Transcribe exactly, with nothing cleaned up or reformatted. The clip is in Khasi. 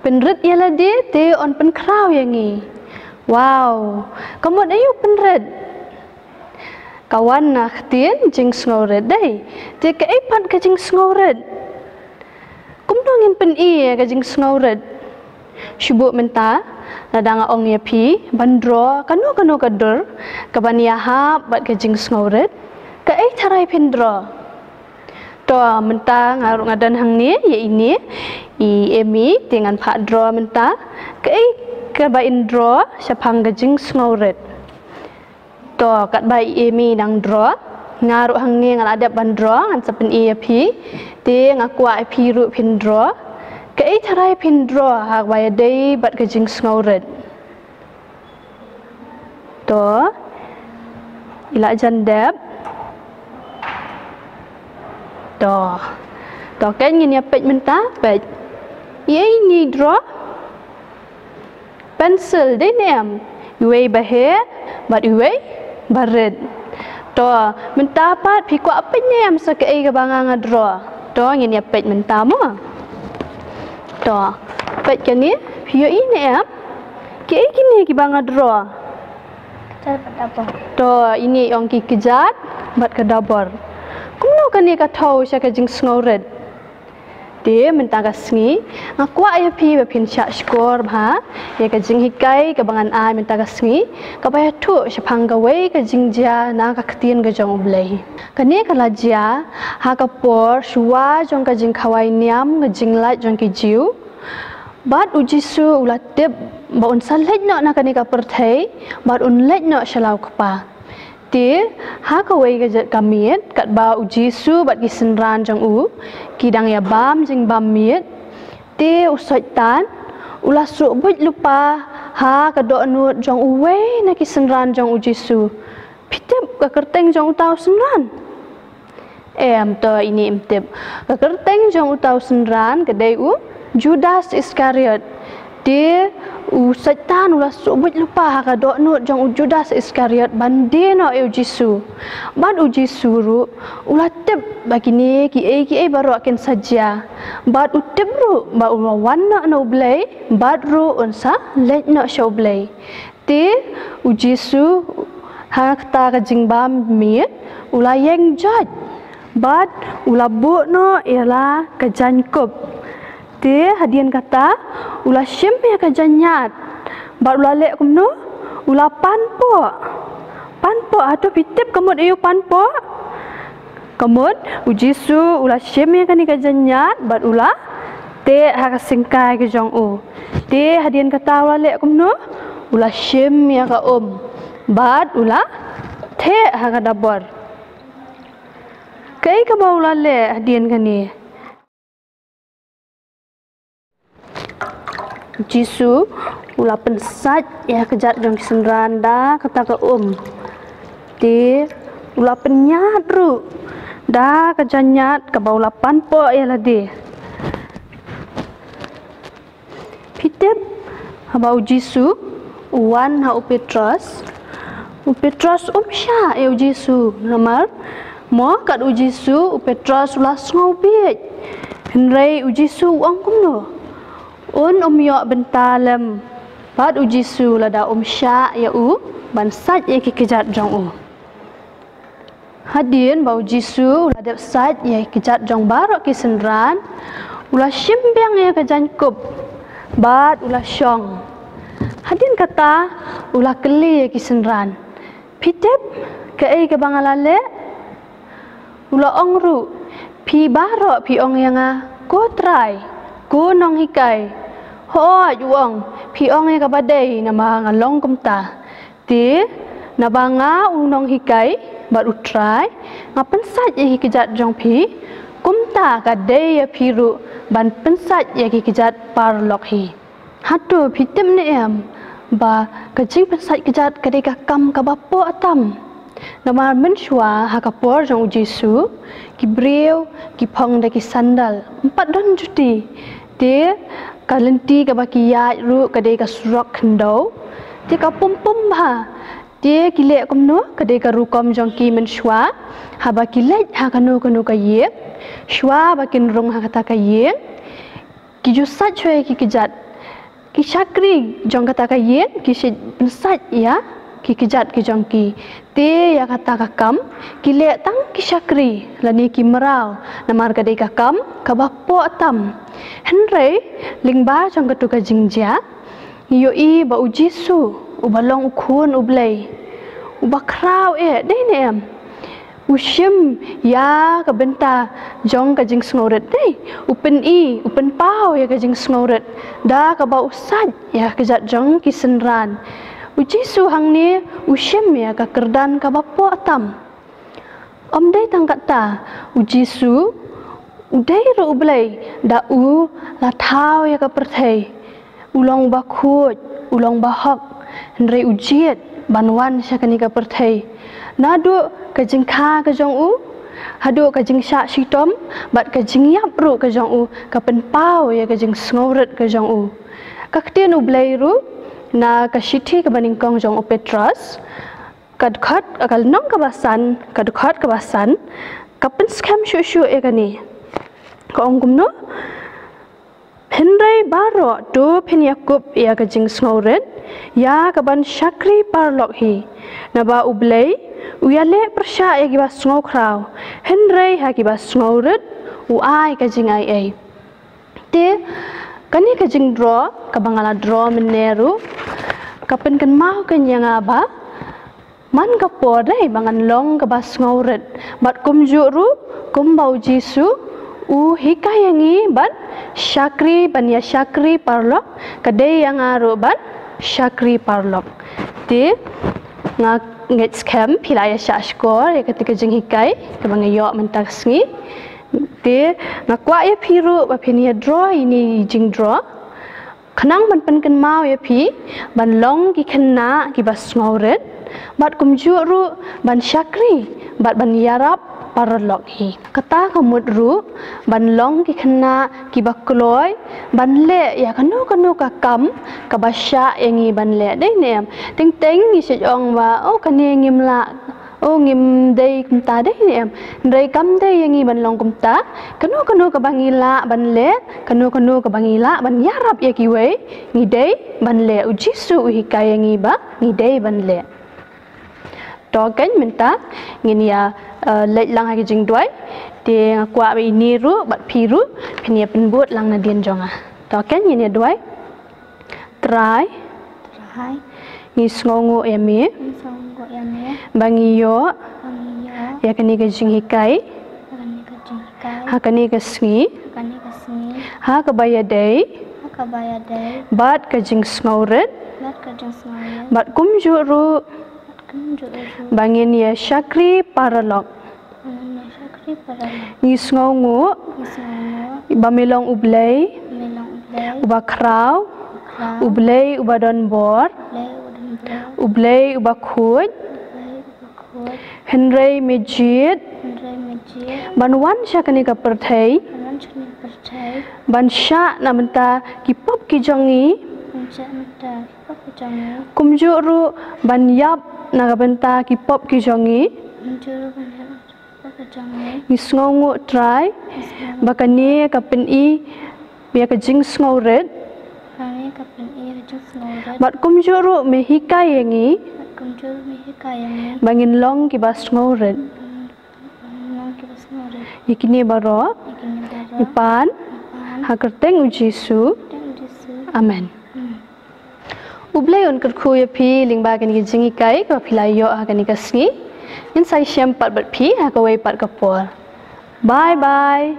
Pynrit ïa lade te yn pynkhraw ïa ngi. Wow, ka mut aïu pynrit? Ka wan na ka ktien jingsngewrit dei. Te kaei pat ka jingsngewrit? Kumno ngin pyni ïa ka jingsngewrit? Shu buh mynta, lada nga ong ïa phi ban draw kano kano ka dur kaban ïahap bad ka jingsngewrit, kaei tharai phin draw? To mynta nga ruh nga don hangne ïa ine i Emi, te ngan phah draw mynta kaei kaba in draw shaphang ka jingsngewrit. To katba i Emi i dang draw, nga ruh hangne nga la dep ban draw, ngan sa pyni ïa phi. Te nga kwah ïa phi ruh phin draw. Kaei tharai phin draw ha kaba ïadei bad ka jingsngewrit? To i la jan dep. To, to kan ngin ïa peit mynta, peit. Ïa ini draw. Pencil dei ne em? Iwei ba heh bad iwei ba rit. To mynta pat phi kwah peit ne em sa kaei kaba nga nga draw? To ngin ïa peit mynta mo. To peit kane, phi ïohi ne em? Kiei kine kiba nga draw? To ine ong ki kjat bad ka dabor. Kumno kane ka thew sha ka jingsngewrit? Te mynta ka sngi nga kwah ïa phi ba phin shah shkor bha ïa ka jinghikai kaba ngan ai mynta ka sngi, kaba ïathuh shaphang kawei ka jingjia na ka ktien ka jong U Blei. Kane ka la jia ha ka por shuwa jong ka jingkhawai niam ka jinglait jong ki Jiw. Bad U Jisu u la tip ba un sa leit noh na kane ka pyrthei bad un leit noh sha la U Kpa. Te ha kawei ka jait ka miet katba U Jisu bad ki synran jong u ki dang ïa bam jingbam miet, te u Soitan u la suk buit lypa ha ka dohnud jong uwei na ki synran jong U Jisu. Phi tip ka kyrteng jong uta u synran? Em, to ine im tip. Ka kyrteng jong uta u synran ka dei u Judas Iskariot. Te u Soitan u la suk buit lypa ha ka dohnud jong u Judas Iskariot ban die noh ïa U Jisu. Bad U Jisu ruh u la tip ba kine kiei kiei baroh kin sa jia. Bad u tip ruh ba u la wan noh na U Blei bad ruh un sa leit noh sha U Blei. Te U Jisu ha kata ka jingbam miet u la ïeng joit bad u la buh noh ïa la ka jaiñkup. Te hadien kata u la shim ïa ka jaiññiat bad u la leh kumno? U la panpoh. Panpoh, hato phi tip ka mut aïu panpoh? Ka mut U Jisu u la shim ïa kane ka jaiññiat bad u la teh ha ka syngkai ka jong u. Te hadien kata u la leh kumno? U la shim ïa ka um bad u la theh ha ka dabor. Kaei kaba u la leh hadien kane? U Jisu u la pynsait ïa ka kjat jong ki synran da kata ka um. Te u la pynïaid ruh da ka jaiññiat kaba u la panpoh ïa lade. Phi tip, haba U Jisu u wan ha u Petros, u Petros um shah ïa U Jisu, namar mo kat U Jisu, u Petros u la sngew bieit. Hynrei U Jisu u ong kumno? Un ym ïoh bynta lem bad U Jisu lada um shah ïa u ban sait ïa ki kjat jong u. Hadien ba U Jisu u la dep sait ïa ki kjat jong baroh ki synran, u la shim biang ïa ka jaiñkup bad u la shong. Hadien kata u la kylli ïa ki synran, phi tip kaei kaba nga la leh? U la ong ruh, phi baroh phi ong ïa nga, ko Trai, ko Nonghikai. Hooid, u ong, phi ong ïa kaba dei namar nga long kumta. Te naba nga u Nonghikai bad u Trai, nga pynsait ïa ki kjat jong phi, kumta ka dei ïa phi ruh ban pynsait ïa ki kjat paralok hi. Hato phi tip ne em ba ka jingpynsait kjat ka dei ka kam kaba poh tam? Namar mynshuwa ha ka por jong U Jisu, ki briew ki phong da ki sandal, ym pat don juti. Te ka lynti kaba ki ïaid ruh ka dei ka surok khyndew. Te ka pum pum bha. Te ki leh kumno? Ka dei ka rukom jong ki mynshuwa, haba ki leit ha kano kano ka ïing, shuwa ba kin rung ha kata ka ïing, ki ju sait shuwa ïa ki kjat. Ki shakri jong kata ka ïing ki shait pynsait ïa ki kjat ki jong ki. Te ïa kata ka kam ki leh tang ki shakri lane ki mraw, namar ka dei ka kam kaba poh tam. Hynrei lyngba jong katu ka jingjia ngi ïohi ba U Jisu, uba long U Khun U Blei, uba khraw eh, dei ne em? U shim ïa ka bynta jong ka jingsngewrit, dei. U pyni, u pynpaw ïa ka jingsngewrit da kaba u sait ïa ka kjat jong ki synran. U Jisu hangne u shim ïa ka kyrdan kaba poh tam. Ym dei tang katta, U Jisu u dei ruh U Blei, da u la thaw ïa ka pyrthei. U long uba khuid, u long uba hok, hynrei u jied ban wan sha kane ka pyrthei. Naduh ka jingkha ka jong u haduh ka jingshah shitom bad ka jingïap ruh ka jong u ka pynpaw ïa ka jingsngewrit ka jong u. Ka ktien U Blei ruh na ka shithi kaba nyngkong jong u Petros, ka dkhot, ka lynnong kaba san, ka dkhot kaba san, ka pynskhem shuh shuh ïa kane. Ka ong kumno? Hynrei baroh to phin ïakup ïa ka jingsngewrit ïa kaban shakri paralok hi. Naba U Blei u ïaleh pyrshah ïa kiba sngewkhraw, hynrei ha kiba sngewrit u ai ka jingaiei. Te kane ka jingdro kaba nga la dro mynne ruh ka pynkynmaw kane ïa nga ba man ka por dei ba ngan long kaba sngewrit. Bad kumjuh ruh kumba U Jisu u hikai ïa ngi ban shakri, ban ïa shakri paralok, ka dei ïa nga ruh ban shakri paralok. Te nga ngeit skhem phi la ïa shah shkor ïa kata ka jinghikai kaba nga ïoh mynta ka sngi. Te nga kwah ïa phi ruh ba phin ïa dro ïa ine i jingdro khnang ban pynkynmaw ïa phi ban long ki khynnah kiba sngewrit, bad kumjuh ruh ban shakri bad ban ïarap paralok hi. Kata ka mut ruh ban long ki khynnah kiba kloi ban leh ïa kano kano ka kam kaba shah ïa ngi ban leh, dei ne em? Teng teng ngi shait ong ba, oh, kane ngim lah, oh, ngim dei kumta, dei ne em? Hynrei kam dei ïa ngi ban long kumta. Kano kano kaba ngi lah ban leh, kano kano kaba ngi lah ban ïarap ïa kiwei, ngi dei ban leh. U Jisu u hikai ïa ngi ba ngi dei ban leh. To keiñ mynta ngin ïa, eh, leit lang ha ki jingduwai. Te nga kwah ba ine ruh bad phi ruh phin ïa pynbud lang nadien jong nga. To keiñ ngin ïa duwai. Trai, Trai, ngi sngewnguh ïa me, ngi sngewnguh ïa me, ba ngi ïoh, ba ngi ïoh, ïa kane ka jinghikai, ïa kane ka jinghikai, ha kane ka sngi, ha kane ka sngi, ha kaba ïadei, ha kaba ïadei, bad ka jingsngewrit, bad ka jingsngewrit, bad kumjuh ruh, bad kumjuh ruh, ba ngin ïa shakri paralok. Ngi sngewnguh, ngi sngewnguh, ba me long U Blei, me long U Blei, uba khraw, uba khraw, U Blei uba don bor, U Blei uba don bor, U Blei uba khuid, U Blei uba khuid. Hynrei me jied, hynrei me jied, ban wan sha kane ka pyrthei, ban wan sha kane ka pyrthei, ban shah na bynta ki pop ki jong ngi, ban shah na bynta ki pop ki jong ngi. Kumjuh ruh ban ïap na ka bynta ki pop ki jong ngi. Kumjuh ruh ban ïap Ngi sngewnguh Trai, ba kane ka pyni ïa ka jingsngewrit. Bad kumjuh ruh me hikai ïa ngi, ba ngin long kiba sngewrit. Ïa kine baroh ngi pan ha kyrteng U Jisu. Amen. U Blei un kyrkhu ïa phi lyngba kane ka jinghikai kaba phi la ïoh ha kane ka sngi. Ngin sa ïashem pat bad phi ha kawei pat ka por. Bye bye.